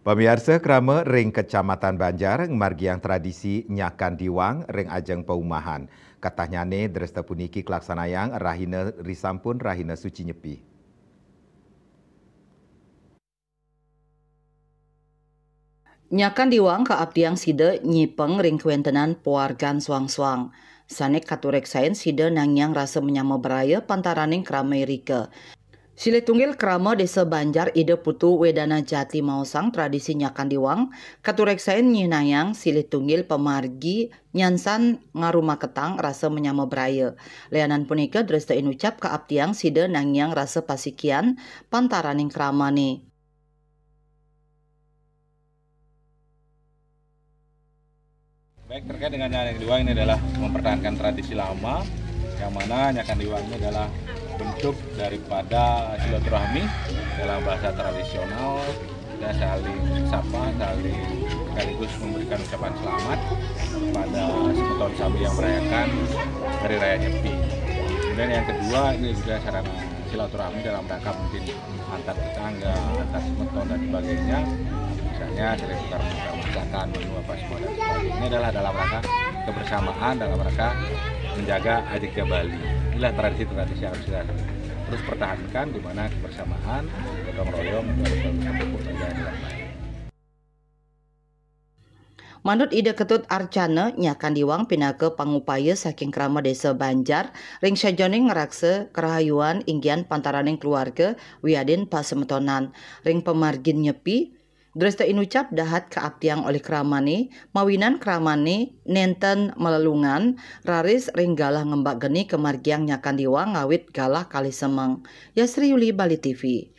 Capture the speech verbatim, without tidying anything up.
Pamiarsa, krama ring Kecamatan Banjar margiang tradisi nyakan diwang ring ajeng paumahan. Katahnyane dresta puniki kalaksanayang rahina risampun rahina suci Nyepi. Nyakan diwang kaaptiang sida nyipeng ring kawentenan pawargan suang-suang. Sane katureksain sida nangiang rasa manyama braya pantaraning krama irika. Silih tunggil krama Desa Banjar Ida Putu Wedana Jati maosang tradisi nyakan diwang, katureksain nyihnayang silih tunggil pamargi nyansan ngarumaketang rasa manyama braya. Lianan punika dresta inucap kaaptiang sida nangiang rasa pasikian pantaraning kramane. Baik, terkait dengan nyakan diwang, ini adalah mempertahankan tradisi lama, yang mana nyakan diwang ini adalah bentuk daripada silaturahmi dalam bahasa tradisional. Kita saling sapa, saling sekaligus memberikan ucapan selamat kepada semeton sami yang merayakan Hari Raya Nyepi. Kemudian yang kedua, ini juga sarana silaturahmi dalam rangka mungkin antar tetangga, antar semeton dan sebagainya. Misalnya saling tukar menukar masakan, menu apa semua dan sebagainya. Ini adalah dalam rangka kebersamaan, dalam rangka menjaga ajiknya Bali. Inilah tradisi-tradisi yang harus kita terus pertahankan, di mana kebersamaan, gotong royong itu harus selalu kita pupuk dan jangan hilang lagi. Manut Ida Ketut Arcana, nyakan diwang pinaka pangupaya saking krama Desa Banjar ring sajeroning ngraksa karahayuan inggian pantaraning keluarga wiadin pasemetonan. Ring pamargin Nyepi, dresta inucap dahat kaaptiang olih kramane, mawinan kramane nenten malelungan, raris ring galah ngembak geni kamargiang nyakan diwang ngawit galah kalih semeng. Yasri Yuli, Bali T V.